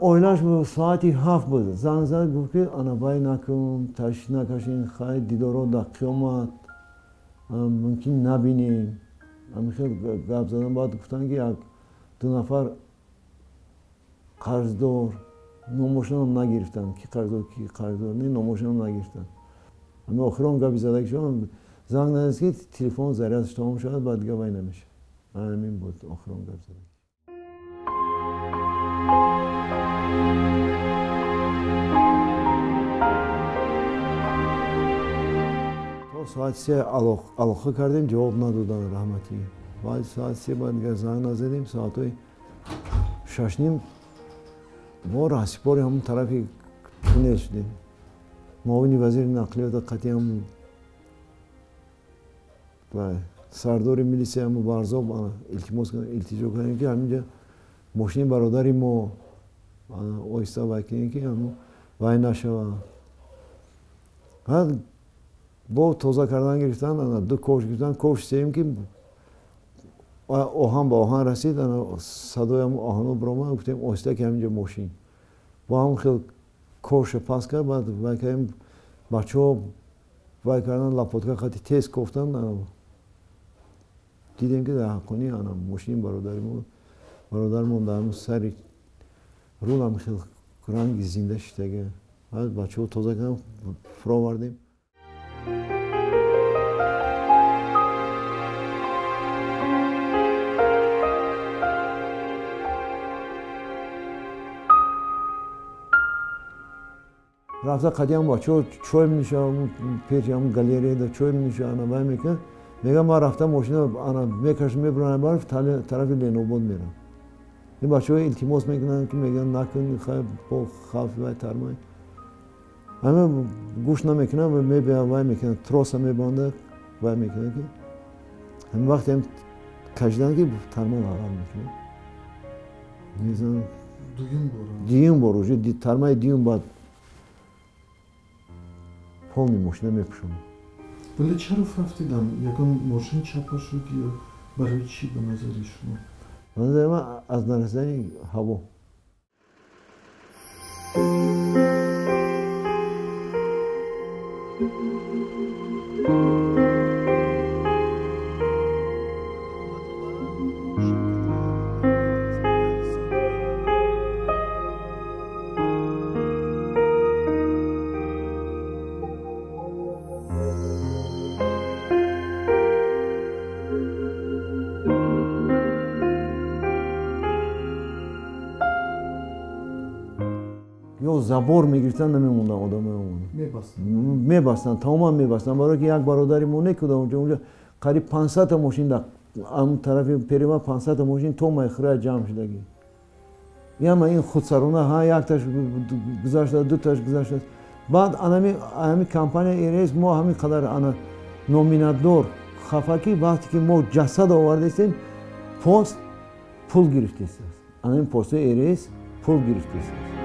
Оилаш соати 7 буд. Занг зад, гуфт ки ана вай накун, ташвиш накашин, хай дидоро дар қиёмат мумкин набинем. Ҳамин хел гап задан. Баъд гуфтанд ки як ду нафар қарздор, номошонам нагирифтанд, ки қарздор, ки қарздор не, номошонам нагирифтанд. Ҳамин охирон гапи задагишон занг назад ки телефон зарядаш тамом шавад, баъд дига вай намешавад. Ҳамин буд охирон гап задаги. То соати 3 алоқа кардем, ҷавоб надоданд раҳматӣ. Баъди соати 3 баъд дигар занг назадем, соатҳои 6:30 мо раҳсипори ҳамон тарафи туннел шудем. Муовини вазири нақлиёта қатъи ҳам сардори милисия ҳам Барзоб илтимос илтиҷо кардем ки ҳаминҷа мошини бародари мо оҳиста вай кунем ки ҳамон вай нашавад. Баъд бо тоза кардан гирифтан, ду ковш гирифтан, ковш сеюм ки оҳан ба оҳан расид, садои ҳамон оҳано баромад, гуфтем оҳиста ки ҳаминҷа мошин. Бо ҳамон хел ковша пас кард, баъд вай кардем, бачаҳо вай кардан, лопатка хати тез кофтан, дидем ки дар ҳаққонӣ ана мошини бародармон дар ҳамон сари рул ҳам хел ранги зинда шидага. Баъд бачаҳо тоза кардан, фуровардем. Рафта қадиам бачаҳо чой менӯшанд, пеши ҳамон галереяда чой менӯшанд, ана вай мекунанд. Мегӯям ман рафта мошина ана мекашам, мебурам барф, тарафи Ленобод мерам. Ин бачаҳо илтимос мекунанд ки мегӯянд накун, хай бо хавф вай тармай. Ҳама гӯш намекунанд, мебиям вай мекунанд, троса мебандад, вай мекунанд ки ҳамин вақте ҳам кашидан ки тарма лағар мекунад. Мезананд. Дуюм бор уже тармаи дуюм баъд полни мошина мепӯшонад. Вале чаро фавтидам? Ягон мошин чапа шуд ё барои чӣ ба назари шумо? Ба назари ман аз нарасидани ҳаво. Ё забор мегирифтанд, намемонданд одамои он. Мебастанд, тамоман мебастанд. Барое ки як бародари мо некуда онҷо, онҷо қариб 500 та мошин дар ҳамон тарафи перева 500 та мошин то Майхӯра ҷамъ шудагӣ. Яма ин худсарона ҳа якташ гузаштааст, дуташ гузаштааст. Баъд ҳамин компания РС мо ҳамин қадар ана номинатдор хафа ки вақте ки мо ҷасад овардаистем, пост пул гирифтааст. Ана ин постҳои РС пул гирифтааст.